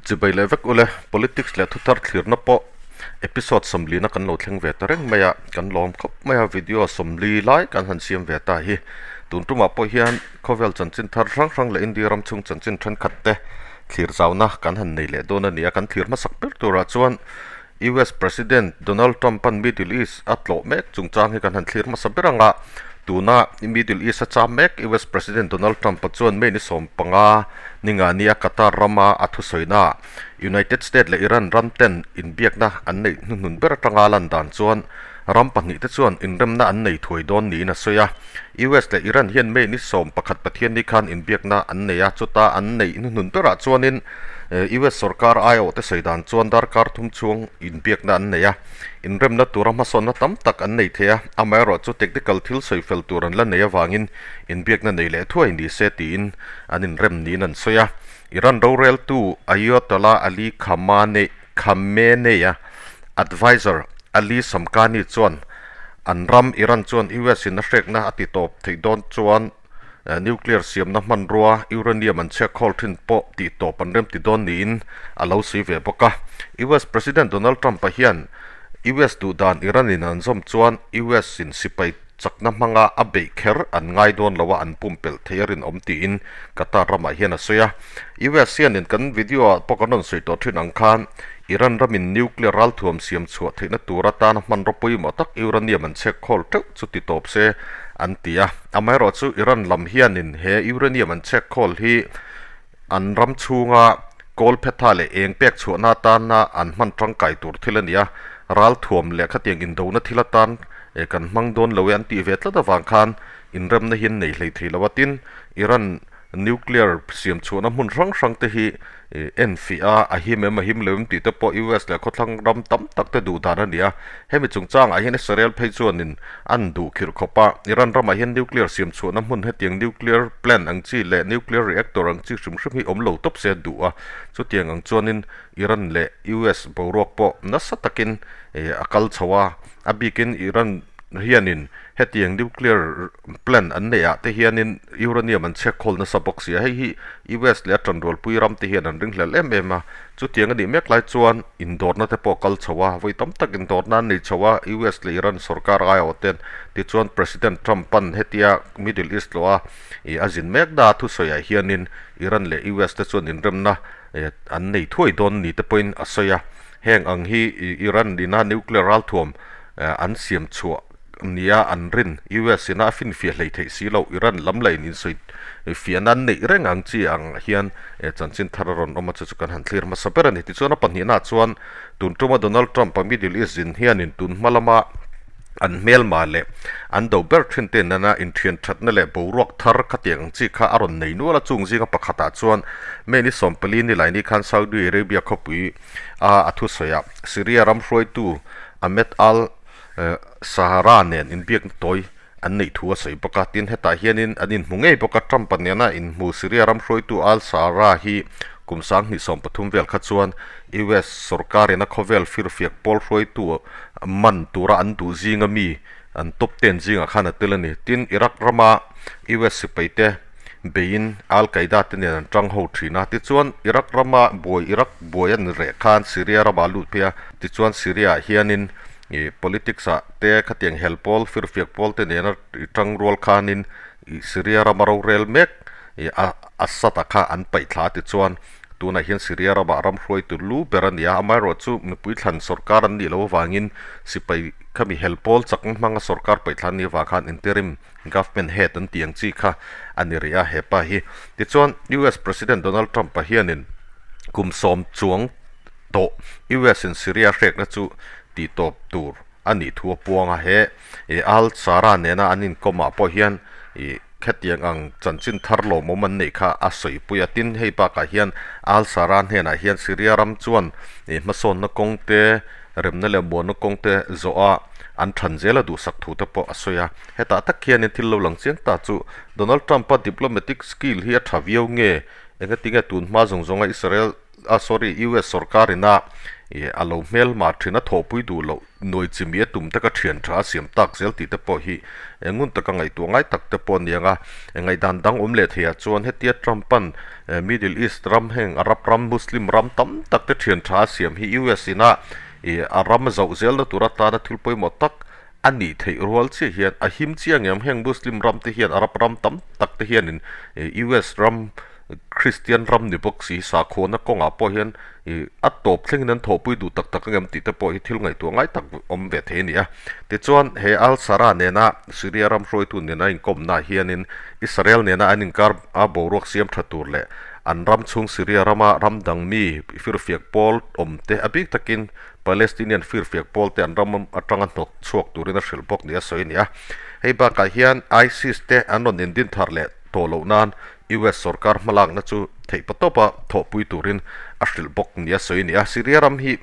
Chibai leh vek ule, Politics leh thuthar thlirna pawh episode sawmlina kan lo thleng ve ta reng mai a, kan lawm khawp mai a, video sawmli lai kan han siam ve ta hi. Tun tumah pawh hian khawvel chanchin thar hrang hrang leh India ram chhung chanchin thenkhat te thlir zauna kan han nei leh dawn a ni a, kan thlir hmasak ber turah chuan US President Donald Trump-a'n Middle East a tlawh mek chungchang hi kan han thlir hmasa ber ang a, tuna Middle East a cham mek US President Donald Trump-a chuan May ni 15 ninga nia Qatar rama a thusawina ah United States leh Iran ram ten inbiakna an neih hnuhnun ber atanga lan dan chuan ram pahnih te chuan inremna an nei thuai dawn niin a sawi a. US leh Iran hian May ni 11 Pathianni khan inbiakna an nei a, chuta an neih hnuhnun berah chuanin US sorkar aiawh te sawi dan chuan darkar thum chhung inbiakna an nei a, inremna tura hmasawnna tam tak an nei thei a, amaherawhchu technical thil sawi fel tur an la nei avangin inbiakna nei leh thuai ni se tiin an inrem niin an sawi a. Iran roreltu Ayatollah Ali Khamenei-a adviser Ali Shamkhani chuan an ram Iran chuan US-in a hrekna a titawp theih dawn chuan Nuclear siamna hmanrua uranium an chhiak khawl thin pawh tih tawp an remti dawn niin a lo sawi ve bawk a. US President Donald Trump-a hian US duh dan Iran-in an zawm chuan US-in sipai chakna hmanga a beih kher an ngai dawn lo a, an pumpelh thei a rinawm tiin Qatar ramah hian a sawi a. US hianin kan video-ah pawh kan rawn sawi tawh thin ang khan Iran ramin nuclear ralthuam siam chhuah theihna tur atana hmanraw pawimawh tak uranium an chhek khawl teuh chu ti tawp se an ti a. Amaherawhchu Iran lam hianin he uranium an chhek khawl hi an ram chhunga kawl phetha leh eng pek chhuahna atana an hman tangkai tur thil a ni a, ralthuam leh khatiang indona thil atan kan hmang dawn lo e an tih ve tlat avang khan inremna hi an nei hlei thei lo a. Tin, Iran nuclear siam chhuahna hmun hrang hrang te hi en fih a, a him em a him lo em tih te pawh US leh khawthlang ram tam tak te duh dan a ni a. Hemi chungchangah hian Israel phei chuanin an duh khirh khawp a, Iran ramah hian nuclear siam chhuahna hmun hetiang nuclear plant ang chi leh nuclear reactor ang chi hrim hrim hi awm lo tawp se a duh a. Chutiang ang chuanin Iran leh US boruak pawh nasa takin a kal chho a, a bikin Iran hianin hetiang nuclear plant an neih ah te hianin uranium an chhek khawl nasa bawk si a, hei hi US leh a tanrualpui ram te hian an ringhlel em em a, chutiang a nih mek lai chuan indawrna te pawh a kal chho a, vawi tam tak indawrna an nei chho a, US leh Iran sorkar aiawh ten tichuan President Trump an hetia Middle East tlawh a ih a zin mek na thusawi ah hianin Iran leh US te chuan inremna an nei thuai dawn ni te pawhin a sawi a, heng ang hi Iran ina nuclear ralthuam an siam chhuah nia an rin US ina a finfiah hlei theih si loh Iran lam lah in insawi fiahna an neih reng ang chi ang hian chanchin thar a rawn awm a chu chu kan han thlir hmasa ber a ni. Tichuan a pahnihna chuan tun tuma Donald Trump a Middle East zin hianin tun hma lama an hmelma leh an do ber thin te nana inthian thatna leh boruak thar khatiang ang chi kha a rawn nei nual a chung zinga pakhatah chuan May ni 14 ni laini khan Saudi Arabia khawpui a a thusawiah Syria ram hruaitu Ahmed al Sahara nen inbiakna tawi an neih thu a sawi bawk a, tin hetah hianin an inhmu ngei bawk a, Trump-a nena inhmu Syria ram hruaitu Al Sahara hi kum 2013 vel kha chuan US sorkarin a khawvel firfiak pawl hruaitu man tura an duh zinga mi an top ten zingah khan a tel a ni. Tin, Iraq rama US sipaite beiin Al Qaeda te nen an tang ho thin a, tichuan Iraq rama buai Iraq buai a ni reh khan Syria ramah a lut phei a, tichuan Syria ah hianin ih politics ah te khatiang hel pawl firfiak pawl te nena ih tang rual khanin ih Syria rama rorel mek ih a Assad-a kha an paih thla a tichuan tunah hian Syria ramah ram hruaitu lu ber a ni a, amaherawhchu mipui thlan sorkar an nih loh avangin sipai khami hel pawl chakna hmanga sorkar paih thla an nih avang khan interim Government head an tih ang chi kha a ni rih a hepa hi. Tichuan US President Donald Trump-a hianin kum 10 chuang tawh US in Syria hrekna chu tih tawp tur a nih thu a puang a, he Al Shara nena an inkawmah pawh hian ih khetiang ang chanchin thar lawmawm an neih kha a sawipui a. Tin, hei bakah hian Al Shara hnenah hian Syria ram chuan ih hmasawnna kawng te, remna leh muanna kawng te zawh a an than zel a duhsak thu te pawh a sawi a. Hetah tak hianin thil lo lang chiang ta chu Donald Trump-a diplomatic skill hi a tha viau nge? Engatinge tun hma zawng zawnga Israel ah sorry US sorkar ina ih a lo hmelma thin a thawhpui duh loh nuai chi mi a tum te ka thian tha a siam tak zel tih te pawh hi eng ngun taka ngaihtuah ngai tak te pawh a ni ang a, ngaihdan dang awm leh theiah chuan hetia Trump-a'n Middle East ram heng Arab ram Muslim ram tam tak te thian tha a siam hi US ina ih a ram a zauh zelna tur atana thil pawimawh tak a nih theih rual chiah hian a him chiang em? Heng Muslim ram te hian Arab ram tam tak te hianin US ram Kristian ram ni bawk si sakhuana kawngah pawh hian a tawp thlengin an thawhpui duh tak tak angem tih te pawh hi thil ngaihtuah ngai tak awm ve thei a ni a. Tichuan he Al-Shara nena Syria ram hruaitu nena inkawmnaah hianin Israel nena an inkar a boruak siam tha tur leh an ram chhung Syria rama ram dang mi firfiak pawl awm te a bik takin Palestinian firfiak pawl te an ram atanga hnawk chhuak turin a hrilh bawk nia sawi a ni a. Hei bakah hian ISIS te an rawn indin thar leh tawh loh nan US sorkar hmalakna chu theihpatawpa thawhpui turin a hrilh bawk nia sawi a ni a. Syria ram hi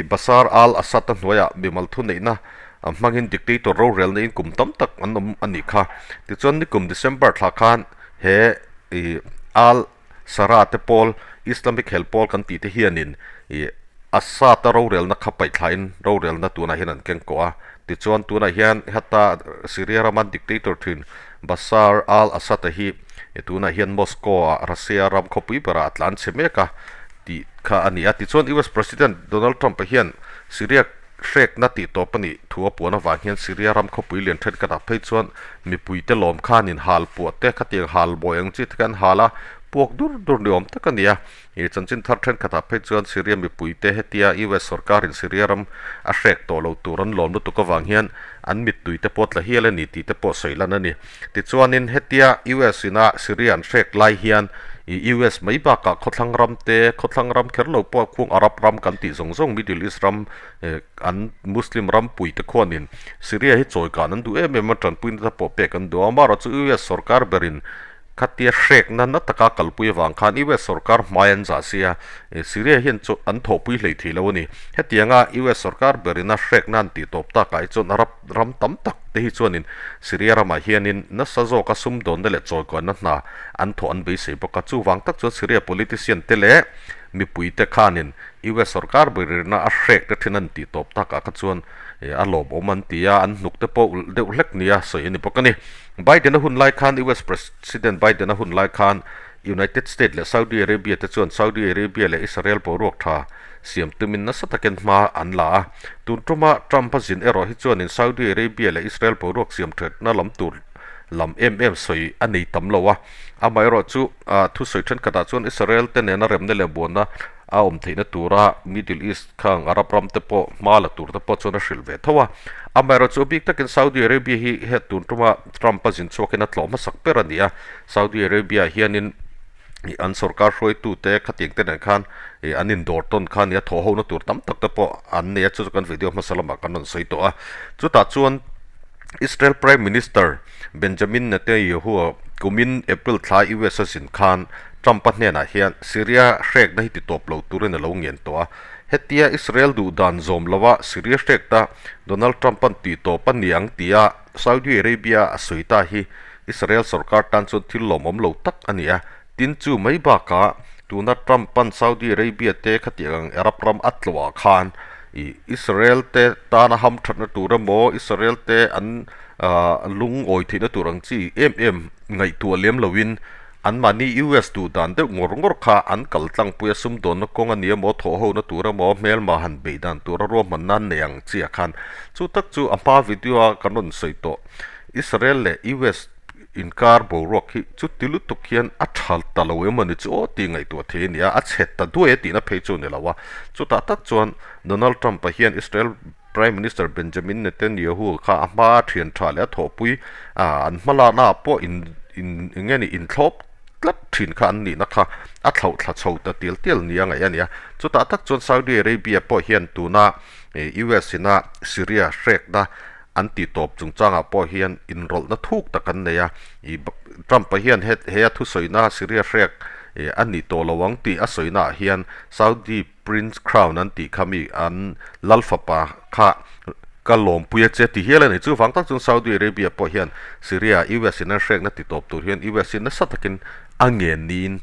Bashar al-Assad-a hnuaiah mimal thuneihna hmangin dictator rorelna in kum tam tak an awm a nih kha. Tichuan nikum December thla khan he al Sarah te pawl, Islamic hel pawl kan tih te hianin ih Assad-a rorelna kha paihthlain rorelna tunah hian an keng kawh a. Tichuan tunah hian heta Syria rama dictator thin Bashar al-Assad-a hi tunah hian Moscow-ah Russia ram khawpui berah a tlan chhe mek a tih kha a ni a. Tichuan US President Donald Trump-a hian Syria Hrekna tih tawp a nih thu a puan avang hian Syria ram khawpui lian thenkhatah phei chuan mipuite lawm khanin hal puah te khatiang hal bawi ang chi te kha an hal a, puak dur dur ni awm tak a ni a. Ih chanchin thar thenkhatah phei chuan Syria mipuite hetia US sorkarin Syria ram a hrek tawh lo tur an lawm lutuk avang hian an mittui te pawh tla hial a ni tih te pawh sawi lan a ni. Tichuanin hetia US ina Syria an hrek lai hian ih US mai bakah khawthlang ram te, khawthlang ram kher lo pawh khuang Arab ram kan tih zawng zawng Middle East ram an Muslim ram pui te khuanin Syria hi chawi kan an duh em em a, tanpuina te pawh pek an duh a, amaherawhchu US sorkar berin khatia hrekna na taka kalpui avang khan US sorkar hmai an zah sia, Syria hian chu an thawhpui hlei thei lo a ni. Hetianga US sorkar berina hrekna an tih tawp takah hi chuan Arab ram tam tak te hi chuanin Syria ramah hianin nasa zawka sumdawnna leh chawikuanna hna an thawh an beisei bawk a, chuvang tak chuan Syria politician te leh mipuite khanin US sorkar berirna a hrek te thin an tih tawp takah kha chuan a lawmawm an ti a, an hnuk te pawh ulh deuh hlek nia sawi a ni bawk a ni. Biden-a hun lai khan US President Biden-a hun lai khan United States leh Saudi Arabia te chuan Saudi Arabia leh Israel boruak tha siam tumin nasa takin hma an la a. Tun tuma Trump-a zin erawh hi chuanin Saudi Arabia leh Israel boruak siam thatna lam tur lam em em sawi a nei tam lo a. Amaherawhchu thusawi thenkhatah chuan Israel te nena remna leh buanna a awm theihna tura Middle East khang Arab ram te pawh hma la tur te pawh chuan a hrilh ve tho a. Amaherawhchu a bik takin Saudi Arabia hi he tun tuma Trump a zin chhuakin a tlawh hmasak ber a ni a. Saudi Arabia hianin ih an sorkar hruaitute khatiang te nen khan ih an indawr tawn kha a nia thawh hona tur tam tak te pawh an nei a chu chu kan video hmasa lamah kan rawn sawi tawh a. Chutah chuan Israel Prime Minister Benjamin Netanyahu-a kumin April thla US a zin khan Trump-a hnenah hian Syria hrekna hi titawp lo turin a lo ngen tawh a. Hetia Israel duh dan zawm lova Syria hrekna Donald Trump-a'n tihtawp a ni ang tia Saudi Arabia a sawi ta hi Israel sorkar tan chuan thil lawmawm lo tak a ni a. Tin chu mai bakah tuna Trump-a'n Saudi Arabia te khatiang ang Arab ram a tlawhah khan ih Israel te tana hamthatna tur emaw Israel te an lungawi theihna tur ang chi em em ngaihtuah lem loin anmahni US duh dan deuh ngawr ngawr kha an kal tlangpui a sumdawnna kawng a ni emaw thawh hona tur emaw hmelma han beih dan tura ruahmanna an nei ang chiah khan chu tak chu a hma video a kan rawn sawi tawh Israel leh US inkar boruak hi chuti lutuk hian a tha ta lo emaw ni chu aw tih ngaihtuah thei a ni a a chhe ta duai a tihna phei chu a ni lo a chutah tak chuan Donald Trump-a hian Israel Prime Minister Benjamin Netanyahu kha a hma thian tha leh a thawhpui an hmalakna ah pawh in in eng nge ni inthlawp tlat thin kha an nihna kha a thlauh thla chho ta tial tial nia ngaih a ni a. Chutah tak chuan Saudi Arabia pawh hian tuna US ina Syria hrekna an tih tawp chungchangah pawh hian inrawlhna thuk tak an nei a. Ih Trump-a hian he a thusawina Syria hrek a nih tawh lo ang tih a sawinaah hian Saudi Prince Crown an tih kha mi an lal fapa kha ka lawmpui a che ti hial a ni. Chuvang tak chuan Saudi Arabia pawh hian Syria US in an hrekna ti tawp tur hian US in nasa takin a ngen niin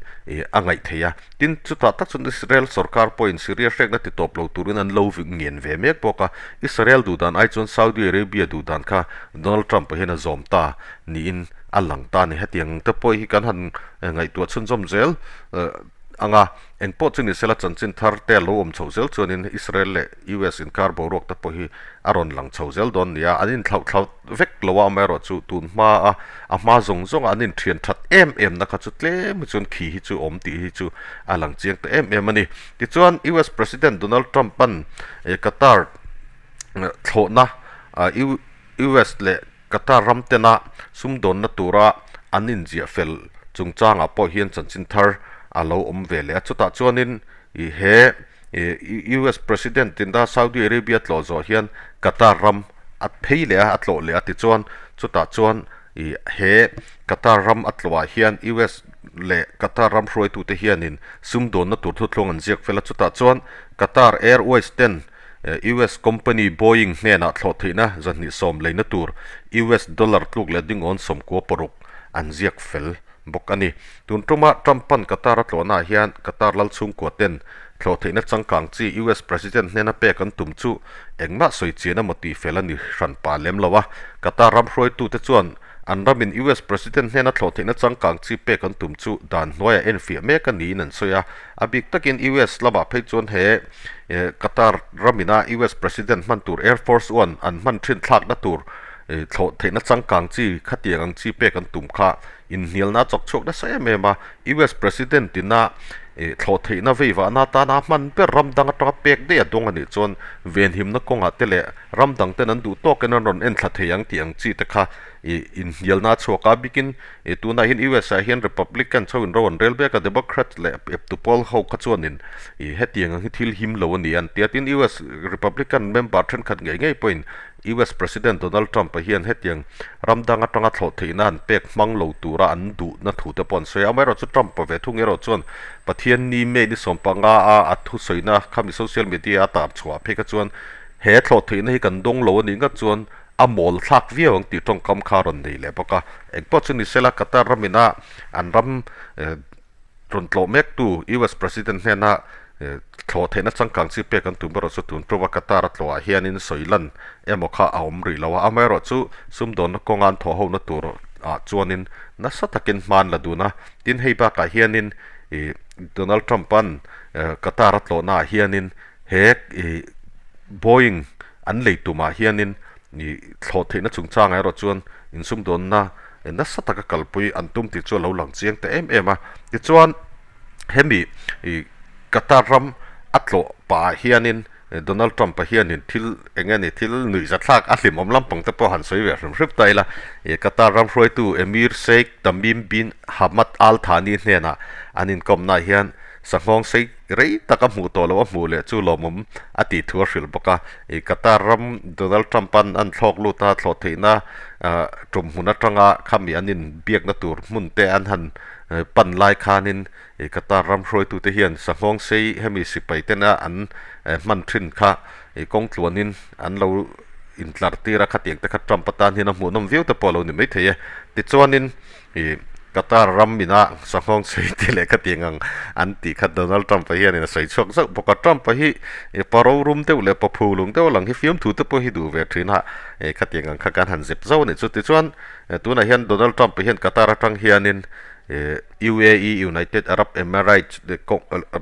a ngaih theih a. Tin, chutah tak chuan Israel sorkar pawhin Syria hrekna ti tawp lo turin an lo ngen ve mek bawk a. Israel duhdan ai chuan Saudi Arabia duhdan kha Donald Trump-a hian a zawm ta niin a lang ta a ni. Hetiang te pawh hi kan han ngaihtuah chhunzawm zel ang a, engpawh chu ni sela chanchin thar te a lo awm chhoh zel chuanin Israel leh US inkar boruak te pawh hi a rawn lang chho zel dawn nia. An inthlauh thlauh vek lo a, amaherawhchu tun hma a a hma zawng zawng a an inthian that em em na kha chu tlem hi chuan khi hi chu awm tih hi chu a lang chiang ta em em a ni. Tichuan US President Donald Trump an Qatar thlawhna US leh Qatar ram tena sumdawnna tura an inziah fel chungchangah pawh hian chanchin thar a lo awm ve leh a. Chutah chuanin he US President in a Saudi Arabia tlawh zawh hian Qatar ram a phei leh a, a tlawh leh a tichuan chutah chuan he Qatar ram a tlawhah hian US leh Qatar ram hruaitute hianin sumdawnna tur thuthlung an ziak fel a, chutah chuan Qatar Airways ten US company Boeing hnenah thlawh theihna 210 leina tur US dollar tluk leh dingawn 96 an ziak fel bawk a ni. Tun tuma Trump-a'n Qatar a tlawhnaah hian Qatar lal chhungkua ten thlawh theihna changkang chi US President hnena pek an tum chu engmah sawi chian emaw tih fel a ni hran pah lem lo a. Qatar ram hruaitute chuan an ramin US President hnena thlawh theihna changkang chi pek an tum chu dan hnuaiah enfiah mek a niin an sawi a. A bik takin US lamah phei chuan he Qatar ramina US President hman tur Air Force One an hman thin thlakna tur thlawh theihna changkang chi khatiang ang chi pek an tum kha inhnialna a chawk chhuak nasa em em a. US President ina thlawh theihna veivahna atana hman ber ram dang atanga pek daih a dawng a nih chuan venhimna kawngah te leh ram dang ten an duh tawkin an rawn enthla thei ang tih ang chi te kha inhnialna a chhuak a. Bikin tunah hian US ah hian Republicans ho in ro an rel mek a, Democrats leh eptu pawl ho kha chuanin hetiang ang hi thil him lo a ni an ti a. Tin, US Republican member thenkhat ngei ngei pawhin US President Donald Trump-a hian hetiang ram dang atanga thlawh theihna an pek hmang lo tura an duhna thu te pawh an sawi a. Amaherawhchu Trump-a ve thung erawh chuan Pathianni May ni 15 a a thusawina khami social media a tar chhuah phei kha chuan he thlawh theihna hi kan dawng lo a nih ngat chuan a mawl thlak viau ang tih tawngkam kha a rawn nei leh bawk a. Engpawh chu ni sela Qatar ramina an ram Rawn tlawh mektu US President hnena thlawh theihna changkang chi pek an tum erawh chu tun ṭuva Qatar a tlawhah hianin sawi lan emaw kha a awm rih lo a, amaherawhchu sumdawnna kawnga an thawh hona tur ah chuanin nasa takin hma an la dun a. Tin, hei bakah hianin Donald Trump-a'n Qatar a tlawhnaah hianin he Boeing an lei tumah hianin thlawh theihna chungchangah erawh chuan insumdawnna nasa taka kalpui an tum tih chu a lo lang chiang ta em em a. Tichuan, hemi Qatar ram a tlawh pahah hianin Donald Trump-a hianin thil eng nge ni thil nuihzathlak a hlimawm lampang te pawh han sawi ve hrim hrim ta ila. Qatar ram hruaitu Emir Sheikh Tamim bin Hamad Al Thani hnenah an inkawmnaah hian sanghawng sei rei tak a hmuh tawh loh a hmuh leh chu lawmawm a tih thu a hrilh bawk a. Qatar ram Donald Trump-a'n an thlawk lut a, thlawh theihna tum hmun atanga khami an inbiakna tur hmun te an han pan lai khanin Qatar ram hruaitute hian sanghawng sei hemi sipai tena an hman thin kha kawng tluanin an lo intlar tir a, khatiang te kha Trump atan hian a hmuhnawm viau te pawh a lo ni maithei e. Tichuanin Qatar ram ina sanghawng sei te leh khatiang ang an tih kha Donald Trump-a hianin a sawi chhuak zauh bawk a. Trump-a hi pa rorum deuh leh pa phulung deuh a lang hi fiamthu te pawh hi duh ve thin a, khatiang ang kha kan han zep zauh a nih chu. Tichuan tunah hian Donald Trump-a hian Qatar atang hianin UAE, United Arab Emirates,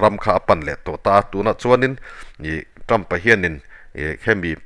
ram kha a pan leh tawh ta a. Tunah chuanin Trump-a hianin hemi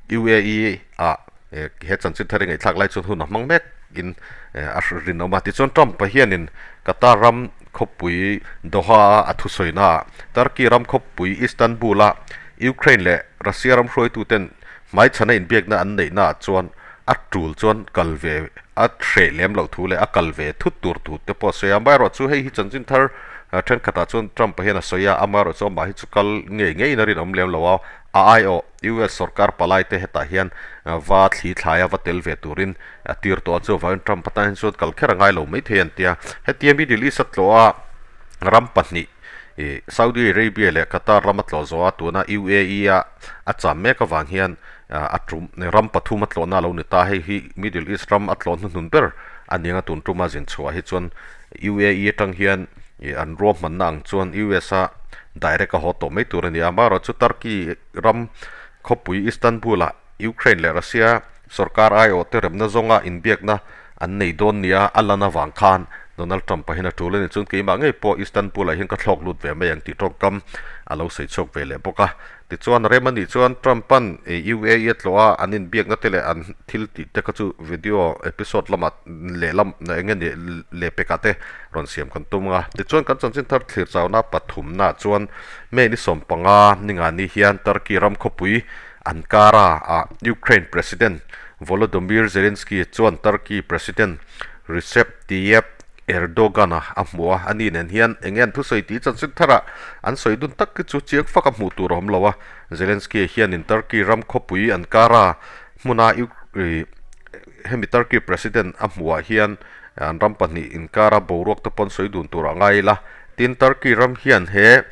UAE ah he chanchin thar i ngaihthlak lai chuan hun a hmang mek in a rinawm a. Tichuan Trump-a hianin Qatar ram khawpui Doha-a a thusawina ah Turkey ram khawpui Istanbul-a Ukraine leh Russia ram hruaituten hmaichhana inbiakna an neihna ah chuan a tul chuan kal ve a hreh lem loh thu leh a kal ve thut tur thu te pawh a sawi a. Amaherawhchu hei hi chanchin thar thenkhatah chuan Trump-a hian a sawi a, amaherawhchu amah hi chu kal ngei ngeiin a rinawm lem lo a. A aiawh US sorkar palai te hetah hian va thli thlai a va tel ve turin a tir tawh a, chuvangin Trump atan hian chuan kal kher a ngai lo maithei an ti a. Hetia Middle East a tlawh a ram pahnih Saudi Arabia leh Qatar ram a tlawh zawh a, tuna UAE a a cham mek avang hian a tum ram pathum a tlawhna a lo ni ta. Hei hi Middle East ram a tlawh hnuhnun ber a ni ang a, tun tuma zin chhuah hi chuan. UAE atang hian an ruahmanna ang chuan US a direct a haw tawh mai tur a ni a. Amaherawhchu Turkey ram khawpui Istanbul-ah Ukraine leh Russia sorkar aiawhte remna zawnga inbiakna an nei dawn nia a lan avang khan Donald Trump-a hian a tul a ni. Chuan keimah ngei pawh Istanbul-ah hian ka thlawk lut ve mai ang tih tawngkam a lo sawi chhuak ve leh bawk a. Tichuan rem a nih chuan Trump-a'n UAE a tlawh a, an inbiakna te leh an thil tih te kha chu video episode lamah lehlam eng nge ni lehpekah te rawn siam kan tum ang a. Tichuan kan chanchin thar thlir chauna pathumnaah chuan May ni 15 ningani hian Turkey ram khawpui Ankara-ah Ukraine President Volodymyr Zelensky chuan Turkey President Recep Tayyip Erdogan-a a hmu a, ani nen hian eng nge an thusawi tih chanchin tharah an sawi dun tak hi chu chiang fak a hmuh tur a awm lo a. Zelensky hianin Turkey ram khawpui Ankara hmuna hemi Turkey President a hmuhah hian an ram pahnih inkara boruak te pawn sawi dun tur a ngai ila. Tin, Turkey ram hian he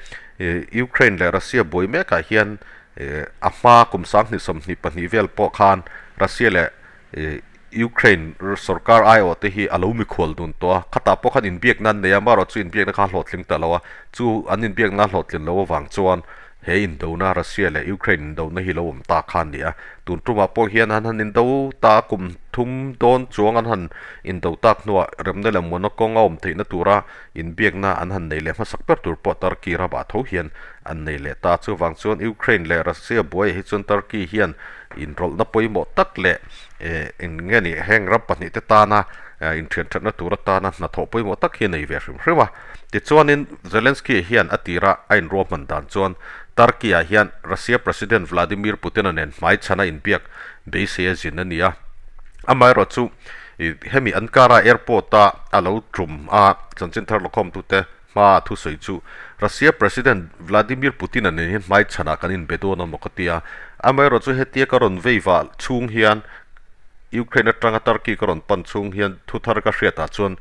Ukraine leh Russia buai mekah hian a hma kum 2022 vel pawh khan Russia leh Ukraine sorkar aiawh te hi a lo mikhual dun tawh a, khatah pawh khan inbiakna an nei a, amaherawhchu chu inbiakna kha a hlawhtling ta lo a, chu an inbiakna a hlawhtlin loh avang chuan he indona Russia leh Ukraine indona hi lo awm ta kha a ni a, tun tumah pawh hian an han indo ta a, kum thum dawn chuang an han indo tak hnuah remna leh muanna kawng a awm theihna tura inbiakna an han nei leh hmasak ber tur pawh Turkey ramah tho hian an nei leh ta. Chuvang chuan Ukraine leh Russia buaiah hi chuan Turkey hian inrawlhna pawimawh tak leh eng nge ni heng ram pahnih te tana inthian thatna tur atana hnathawh pawimawh tak hi a nei ve hrim hrim a. Tichuanin Zelensky hian a tira a inruahman dan chuan Turkey ah hian Russia President Vladimir Putin-a nen hmaichhana inbiak beisei a zin a ni a. Amaherawhchu hemi Ankara airport-a a lo tum a, chanchin thar lawkhawmtute Hma thusawi chu Russia President Vladimir Putin-a nen hian hmaichhanah kan inbe dawn a maw ka ti a. Amaherawhchu hetia ka rawn vei vah chhung hian Ukraine atanga Turkey ka rawn pan chhung hian thuthar ka hriatah chuan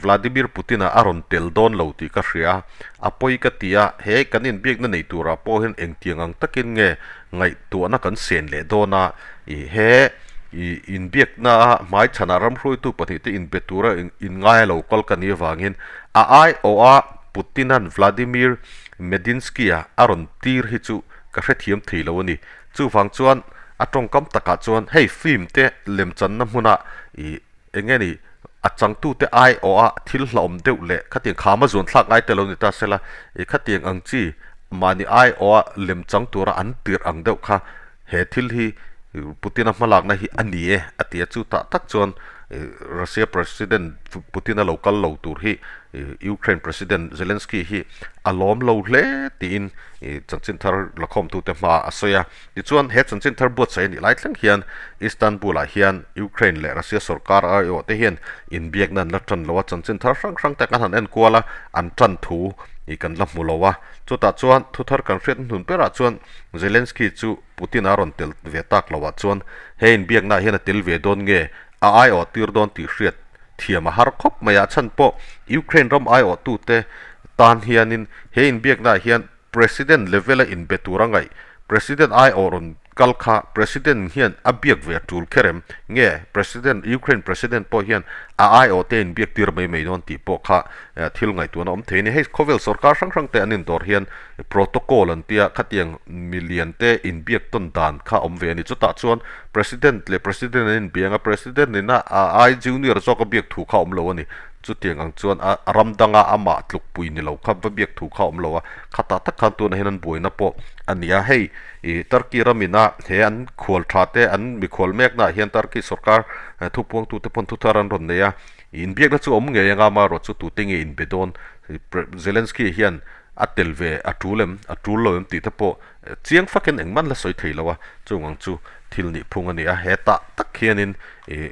Vladimir Putin-a a rawn tel dawn lo tih ka hria a, a pawi ka ti a, he kan inbiakna nei turah pawh hian engtiang ang takin nge ngaihtuahna kan sen leh dawn a, ih he ih inbiakna a hmaichhanah ramhruaitu pahnihte inbe tura inngai a lo kal ka nih avangin a aiawha Putin-a'n Vladimir Medinsky-a a rawn tir hi chu ka hrethiam thei lo a ni. Chuvang chuan a tawngkam takah chuan hei film te lemchanna hmuna ih Eng nge ni, a changtute aiawha thil hlauhawm deuh leh khatiang khama zuan thlak ngai te lo ni ta sela, i khatiang ang chi mahni aiawha lem chang tura an tirh ang deuh kha he thil hi Putin-a hmalakna hi a ni e a ti a, chu tah tak chuan Russia President Putin-a lo kal lo tur hi Ukraine President Zelensky hi a lawm lo hle tiin chanchin thar lakhawmtute hmaah a sawi a. Tichuan, he chanchin thar buatsaih a nih lai thleng hian Istanbul-ah hian Ukraine leh Russia sorkar aiawh te hian inbiakna an la tan lo a, chanchin thar hrang hrang te kan han enkual a, an tan thu i kan la hmu lo a. Chutah chuan thu thar kan hriat hnun berah chuan Zelensky chu Putin-a rawn tel ve tak loah chuan he inbiaknaah hian a tel ve dawn nge a aiawh tir dawn tih hriat thiam a har khawp mai a, a chhan pawh Ukraine ram aiawhtute tan hianin he inbiaknaah hian President level a inbe tur a ngaih. President aiawh rawn kal kha President hian a biak ve a tul kher em? Nge President, Ukraine President pawh hian a aiawh te a inbiak tir mai mai dawn tih pawh kha thil ngaihtuahna awm thei a ni. Hei khawvel sorkar hrang hrang te an indawr hian protocol an tia khatiang milian te inbiak tawn dan kha awm ve a ni. Chutah chuan President leh President an inbiang a, President in a ai junior zawk a biak thu kha awm lo a ni. Chutiang ang chuan a ram danga amah tlukpui ni lo kha va biak thu kha a awm lo a, khatah tak khan tunah hian an buaina pawh a ni a. Hei ih Turkey ramina he an khual tha te an mikhual meknaah hian Turkey sorkar thupuangtute pawn thuthar an rawn nei a, inbiakna chu a awm ngei anga amaherawh chu tute nge inbe dawn Zelensky hian a tel ve a tul em a tul lo em tih te pawh Chiang fakin engmah la sawi thei lo a, chung ang chu thil nih phung a ni a. He tah tak hianin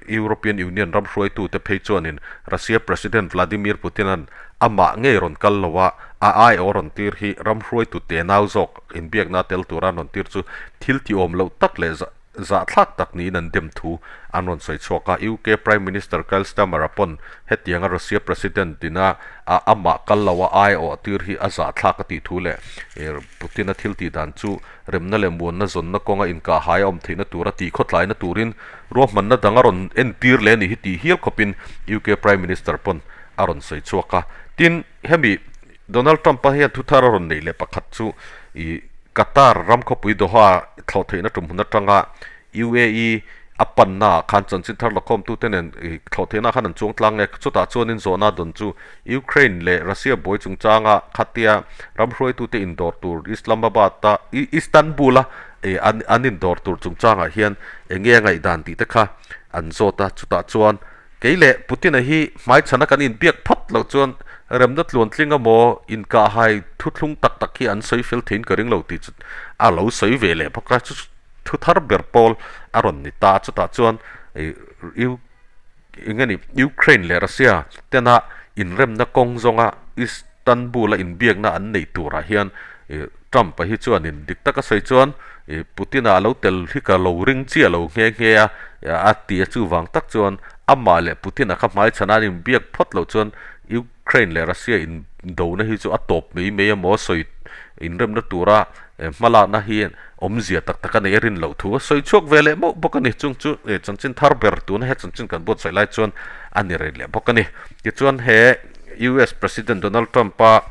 European Union ram hruaitute phei chuanin Russia President Vladimir Putin-a'n amah ngei rawn kal lo a, a aiawh rawn tir hi ram hruaitu tenau zawk inbiakna tel tura an rawn tir chu thil tiawm loh tak leh zahthlak tak niin an dem thu an rawn sawi chhuak a. UK Prime Minister Keir Starmer-a pawn hetianga Russia President ina a amah kal lo a aiawh tir hi a zahthlak a tih thu leh Putin-a thil tih dan chu remna leh muanna zawnna kawnga inkahhai a awm theihna tura tih khawtlaina turin ruahmanna dang a rawn entir leh a nih hi tih hial khawpin UK Prime Minister pawn a rawn sawi chhuak a. Tin, hemi Donald Trump-a hian thu thar a rawn neih leh pakhat chu ih Qatar ram khawpui Doha thlawh theihna tum hun atanga UAE a panna ah khan chanchin thar lakhawmtute nen ih thlawh theihna ah khan an chuang tlang nge chutah chuanin zawhna dawn chu Ukraine leh Russia buai chungchanga khatia ram hruaitute indawr tur Islamabad-a Istanbul-a ih an an indawr tur chungchangah hian eng nge a ngaihdan tih te kha an zawt a chutah chuan Kei leh Putin-a hi hmaichhana kan inbiak phawt loh chuan remna tluantling emaw inkahhai thuthlung tak tak hi an sawi fel theiin ka ring lo tih chu a lo sawi ve leh bawk a, chu thu thar ber pawl a rawn ni ta. Chutah chuan eng nge ni Ukraine leh Russia tena inremna kawng zawnga Istanbul-a inbiakna an neih turah hian Trump-a hi chuanin dik taka sawi chuan Putin-a a lo tel hi ka lo ring chiah lo nghe nghe a, a ti a chuvang tak chuan amah leh Putin-a kha hmaichhana an inbiak phawt loh chuan Ukraine leh Russia indona hi chu a tawp mai mai emaw sawi inremna tura hmalakna hi awmzia tak tak a nei a rin loh thu a sawi chhuak ve leh mauh bawk a ni. Chung chu chanchin thar ber tuna he chanchin kan buatsaih lai chuan a ni rei leh bawk a ni. Tichuan he US President Donald Trump-a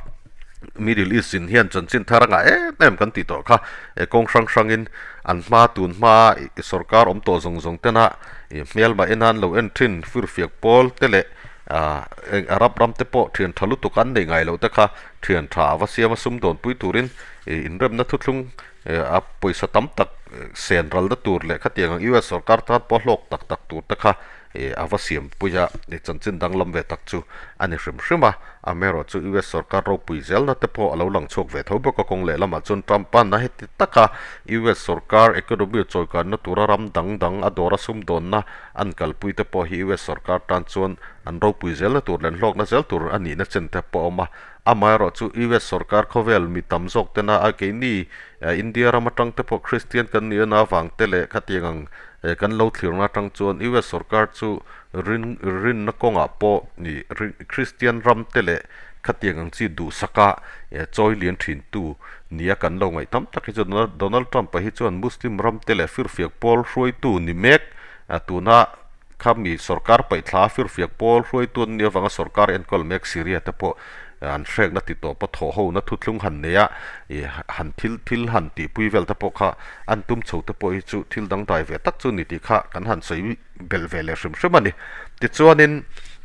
Middle East in hian chanchin thar a ngah em em kan tih tawh kha e kawng hrang hrangin an hma tun hma sorkar awm tawh zawng zawng tena ih hmelmah en an lo en thin firfiak pawl te leh ah eng Arab ram te pawh thian tha lutuk an nei ngai loh te kha thian tha a va siam a sum dawn pui turin ih inremna thuthlung a pawisa tam tak sen ralna tur leh khatiang ang US sorkar tan pawh hlawk tak tak tur te kha ih a va siam pui a ih chanchin danglam ve tak chu a ni hrim hrim a amaherawh chu US sorkar ropui zelna te pawh a lo lang chhuak ve tho bawk a kawng lehlamah chuan Trump a na heti taka US sorkar economy chawikanna tura ram dang dang a dawra sumdawnna an kalpui te pawh hi US sorkar tan chuan an ropui zelna tur leh an hlawkna zel tur a nihna chen te pawh a awm a amaherawh chu US sorkar khawvel mi tam zawk tena a keini India ram atang te pawh Christian kan nih a avang te leh khatiang ang He kan lo thlirna atang chuan US sorkar chu rin rinna kawngah pawh nih Kristian ram te leh khatiang ang chi duhsaka chawi lian thintu nia kan lo ngaih tam tak hi chu Donald Trump-a hi chuan Muslim ram te leh firfiak pawl hruaitu ni mek tuna khami sorkar paihthla firfiak pawl hruaitu an nih avanga sorkar enkawl mek Syria te pawh an hrekna ti tawpa thawh hona thuthlung han nei a, ih han thil thil han tihpui vel te pawh kha an tum chho te pawh hi chu thil dangdai ve tak chu ni tih kha kan han sawi belh ve leh hrim hrim a ni. Tichuanin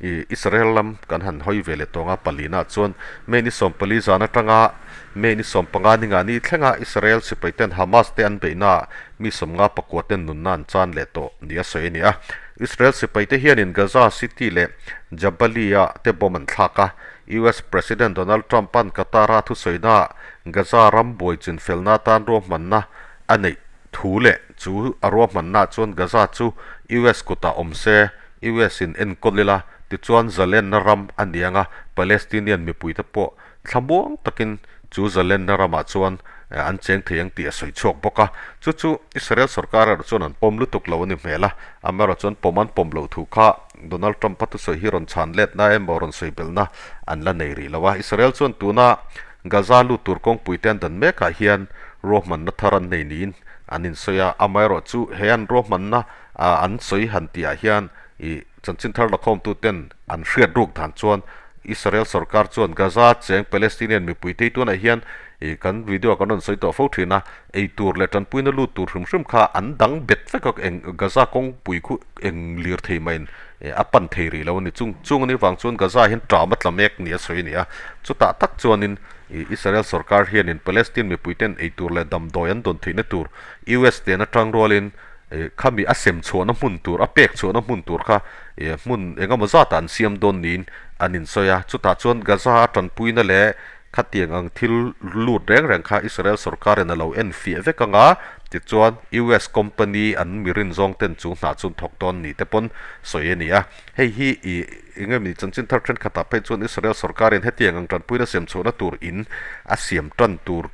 ih Israel lam kan han hawi ve leh tawng a, palina chuan May ni 14 zan atanga May ni 15 ni ngah ni thlenga Israel sipai ten Hamas te an beihna ah mi 50 pakua ten nunna an chan leh tawh ni a sawi a ni a. Israel sipai te hianin Gaza City leh Jabalia te bomb an thlak a, US President Donald Trump-a'n Qatar-a thusawiinaah Gaza ram buai chinfelna atan ruahmanna a neih thu leh chu a ruahmannaah chuan Gaza chu US kutah awm se, US-in enkawl ila, tichuan zalenna ram a ni ang a, Palestinian mipuite pawh Thlamuang takin chu zalenna ramah chuan an cheng thei ang tih a sawi chhuak bawk a. Chu chu Israel sorkar erawh chuan an pawm lutuk lo a ni hmel a. Amaherawh chuan pawm an pawm loh thu kha Donald Trump-a thusawi hi rawn chhan letna emaw rawn sawi belhna an la nei rih lo a. Israel chuan tuna Gaza lut tur kawngpuite an dan mekah hian ruahmanna thar an nei niin an insawi a. Amaherawh chu he an ruahmanna an sawi han tihah hian ih Chanchin thar lakhawmtuten an hriat ruk dan chuan Israel sorkar chuan Gaza cheng Palestinian mipuite hi tunah hian ih kan video ah kan rawn sawi tawh fo thin a, ei tur leh tanpuina lut tur hrim hrim kha an dang bet vek a, eng Gaza kawngpui khu eng lir thei maiin a pan thei rih lo a ni. Chung chung anih vang chuan Gaza hian ṭam a tla mek nia sawi a ni a, chutah tak chuanin ih Israel sorkar hianin Palestine mipuiten ei tur leh damdawi an dawn theihna tur US nen atang rualin Ih khami a sem chhuahna hmun tur, a pek chhuahna hmun tur kha ih hmun eng emaw zatah an siam dawn niin an insawi a. Chutah chuan Gaza a tanpuina leh khatiang ang thil lut reng reng kha Israel sorkarin a lo en fiah vek ang a, tichuan US company an mi rin zawng ten chu hnah chu an thawk dawn ni te pawn sawi a ni a. Hei hi ih eng emaw ni chanchin thar thenkhatah phei chuan Israel sorkarin hetiang ang tanpuina sem chhuahna tur in a siam tan tur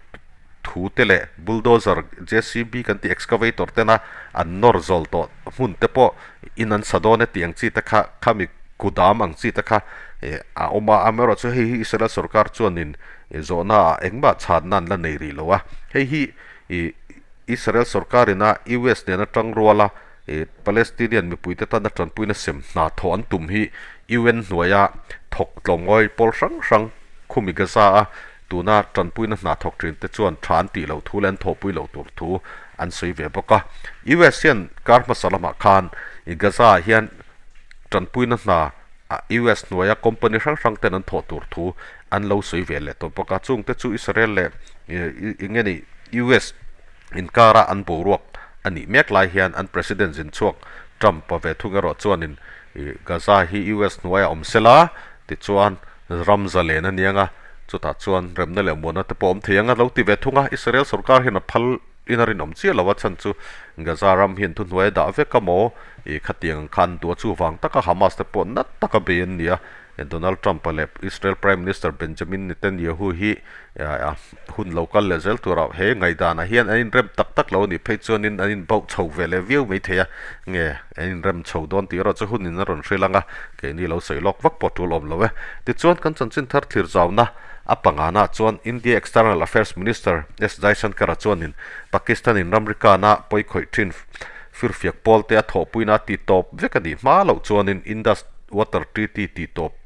Thu te leh bulldozer, JCB kan tih excavator tena an nawr zawl tawh hmun te pawh in an sa dawn e tih ang chi te kha khami kudam ang chi te kha a awm a, amaherawh chu hei hi Israel sorkar chuanin zawhna ah engmah chhanna an la nei rih lo a, hei hi ih Israel sorkar ina US nena tang ruala. Palestinian mipuite tana tanpuina sem hna thawh an tum hi UN hnuaia thawk tlawmngawi pawl hrang hrang khumi Gaza a tuna tanpuina hna thawk thin te chuan tha an tih loh thu leh an thawhpui loh tur thu an sawi ve bawk a. US hian kar hmasa lamah khan Gaza ah hian tanpuina hna US hnuaia company hrang hrang ten an thawh tur thu an lo sawi ve leh tawh bawk a. Chungte chu Israel leh eng nge ni US Inkara an boruak a nih mek lai hian an President zin chhuak Trump-a ve thung erawh chuanin Gaza hi US hnuaiah awm sela tichuan ram zalen a niang a, chutah chuan remna leh muanna te pawh awm thei ang a lo ti ve thung a. Israel sorkar hian a phal in a rinawm chiah lo a chhan chu Gaza ram hian thuhnuai a dah vek a maw? Khatiang ang khan an duh a, chuvang taka Hamas te pawh nat taka bei an ni a. Donald Trump-a leh Israel Prime Minister Benjamin Netanyahu hi hun lo kal leh zel turah he ngaihdanah hian an inrem tak tak lo a nih phei chuanin an inbauh chho ve leh viau mai thei a, nge an inrem chho dawn tih erawh chu hunin a rawn hrilh ang a, keini lo sawi lawk vak pawh tul awm lo e. Tichuan kan chanchin thar thlir zauna a pangana chuan India External Affairs Minister S Jaishankar-a chuanin Pakistan-in ramrikana pawi khawih thin firfiak pawlte a thawhpuina a titawp vek a nih hma loh chuanin Indus Water Treaty titawp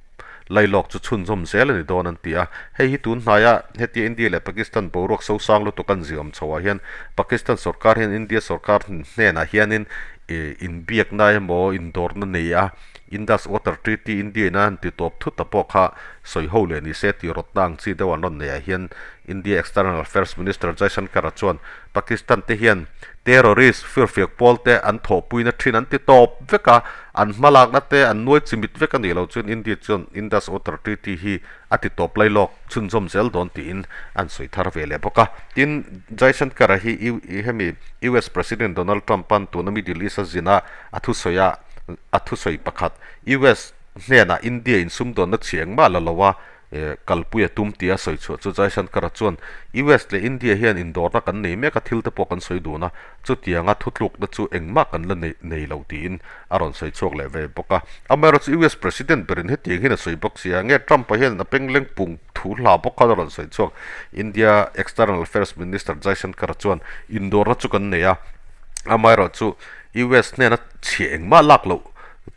Lailawk chu chhunzawm zel a ni dawn an ti a. Hei hi tun hnaia hetia India leh Pakistan boruak sosang lutuk an ziawm chhoah hian Pakistan sorkar hian India sorkar hnenah hianin inbiakna emaw indawrna nei a Indus Water Treaty India ina an ti tawp thut a pawh kha sawi ho leh ni se tih rawtna ang chi deuh an rawn neiah hian India External Affairs Minister Jaishankar-a chuan Pakistan te hian terrorist firfiak pawl te an thawhpuina thin an ti tawp vek a, an hmalakna te an nuai chimit vek a nih loh chuan India chuan Indus Water Treaty hi a ti tawp lai lawk chhunzawm zel dawn tiin an sawi thar ve leh bawk a. Tin, Jaishankar-a hi hemi US President Donald Trump-a'n tuna Middle East a zin a a thusawi a a thusawi pakhat US hnenah India insumdawnna chhi engmah la lo a, kalpui a tum tia sawi chhuah chu Jaishankar-a chuan US leh India hian indawrna kan nei mek a, thil te pawh kan sawi dun a, chutianga thutlukna chu engmah kan la nei lo tiin a rawn sawi chhuak leh ve bawk a. Amaherawhchu US President berin hetiang hian a sawi bawk si a, nge Trump-a hian a pengleng pung thu hla bawk khan a rawn sawi chhuak. India External Affairs Minister Jaishankar-a chuan indawrna chu kan nei a, amaherawhchu US hnena chhia engmah lak loh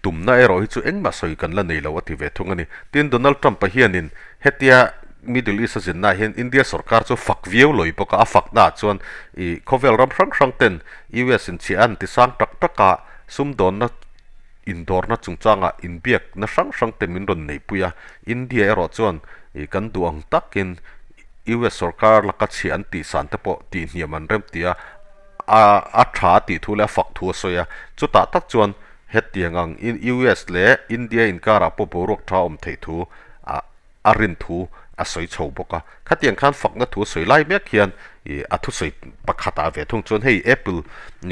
Tumna erawh hi chu engmah sawi kan la nei lo a ti ve thung a ni. Tin, Donald Trump-a hianin hetia Middle East a zinnaah hian India sorkar chu fak viau lawi bawk a, a faknaah chuan ih khawvel ram hrang hrang ten US in chhiah an ti sang tak tak a, sumdawnna indawrna chungchangah inbiakna hrang hrang te min rawn neihpui a, India erawh chuan ih kan duh ang takin US sorkar laka chhiah an tihsan te pawh tihhniam an rem ti a, a a tha tih thu leh a fak thu a sawi a, chutah tak chuan hetiang ang US leh India inkarah pawh boruak tha awm theih thu a a rin thu a sawi chho bawk a. Khatiang khan fakna thu a sawi lai mek hian ih a thusawi pakhatah ve thung chuan hei Apple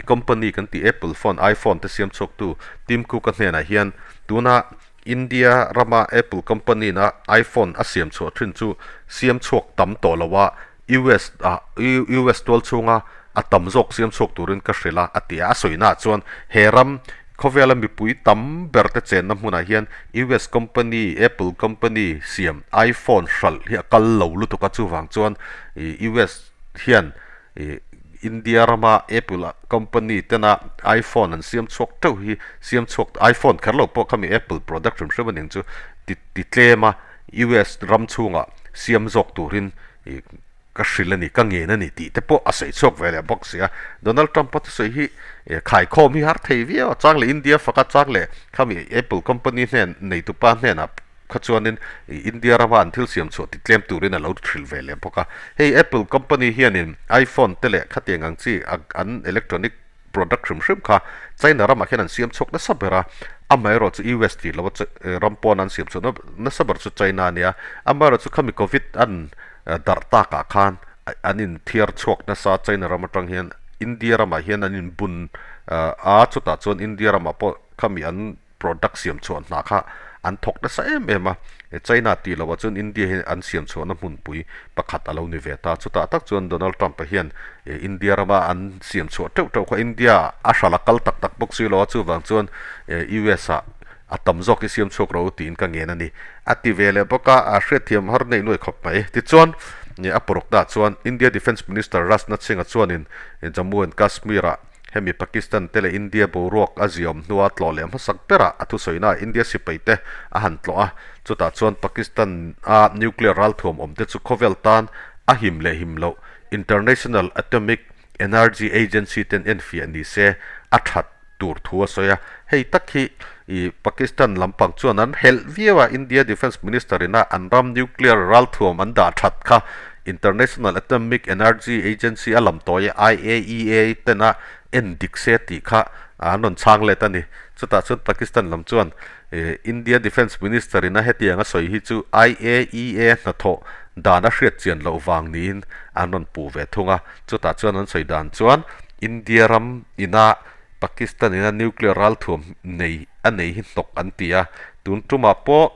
company kan tih Apple phone iPhone te siam chhuaktu Tim Cook-a hnenah hian tuna India rama Apple company na iPhone a siam chhuah thin chu siam chhuak tam tawh lo a, US ah US tual chhunga a tam zawk siam chhuak turin ka hrilh a, a ti a. A sawina ah chuan he ram khawvela mipui tam ber te chenna hmunah hian US company Apple company siam iPhone hralh hi a kal lo lutuk a, chuvang chuan US hian India rama Apple company tena iPhone an siam chhuak teuh hi siam chhuak iPhone kher lo pawh khami Apple product hrim hrim a ning chu ti ti tlem a US ram chhungah siam zawk turin ih ka hrilh a ni ka ngen a ni tih te pawh a sawi chhuak ve leh bawk si a. Donald Trump a thusawi hi khaikhawm hi har thei viau a chang leh India faka chang leh khami Apple company hnen neitupa hnenah Kha chuanin India rama an thil siam chhuah ti tlem turin a lo hrilh ve leh bawk a. Hei Apple company hianin iPhone te leh khatiang ang chi an electronic product hrim hrim kha China ramah hian an siam chhuak nasa ber a, amaherawh chu US tih loh a ram pawn an siam chhuah nasa ber chu China a nia. Amaherawh chu khami Covid an darh takah khan an inthiar chhuak nasa China ram atang hian India ramah hian an inbun a, chutah chuan India ramah pawh khami an product siam chhuah hna kha an thawk nasa em em a, China tih loh ah chuan India hi an siam chhuahna hmunpui pakhat a lo ni ve ta. Chutah tak chuan Donald Trump-a hian India rama an siam chhuah teuh teuh kha India a hral a kal tak tak bawk si lo a, chuvang chuan US ah a tam zawk hi siam chhuak ro tiin ka ngen a ni a ti ve leh bawk a, a hriatthiam har neih nuai khawp mai. Tichuan a parukna ah chuan India Defence Minister Rajnath Singh-a chuanin Jammu and Kashmir-ah. Hemi Pakistan te leh India boruak a ziawm hnua tlawh leh hmasak berah a thusawina India sipai te a han tlawh a, chutah chuan Pakistan a nuclear ralthuam awm te chu khawvel tan a him leh him loh International Atomic Energy Agency ten enfiah ni se a that tur thu a sawi a, hei tak hi ih Pakistan lampang chuan an helh viau a, India Defence Minister ina an ram nuclear ralthuam an dah that kha International Atomic Energy Agency a lam tawi IAEA tena en dik se tih kha an rawn chhang let a ni. Chutah chuan Pakistan lam chuan ih India Defence Minister ina hetiang a sawi hi chu IAEA hnathawh dan a hriat chian loh vang niin an rawn puh ve thung a. Chutah chuan an sawi dan chuan India ram ina Pakistan ina nuclear ralthuam nei a nei hi hnawk an ti a, tun tumah pawh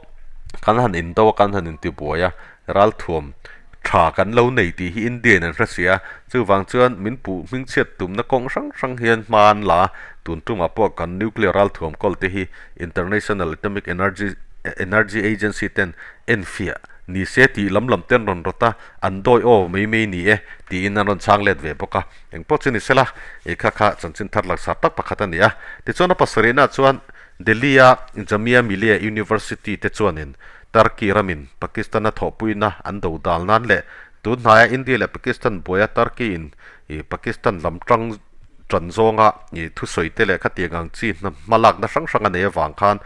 kan han indo a kan han intibuai a, ralthuam tha kan lo nei tih hi India in an hre si a, chuvang chuan min puh hmingchhiat tumna kawng hrang hrang hian hma an la a, tun tumah pawh kan nuclear ralthuam kawl te hi International Atomic Energy Energy Agency ten enfiah ni se tih lam lam ten rawn rawt a, an dawi aw mai mai ni e tiin an rawn chhang let ve bawk a. Eng pawh chu ni sela, ei kha kha chanchin thar langsar tak pakhat a ni a. Tichuan a pasarihna chuan Delhi-a Jamia Millia University te chuanin Turkey ramin Pakistan-a thawhpuina an do dal nan leh tun hnaia India leh Pakistan buaia Turkey-in Pakistan lam tang tan zawnga thusawi te leh khatiang ang chi hmalakna hrang hrang a nei avang khan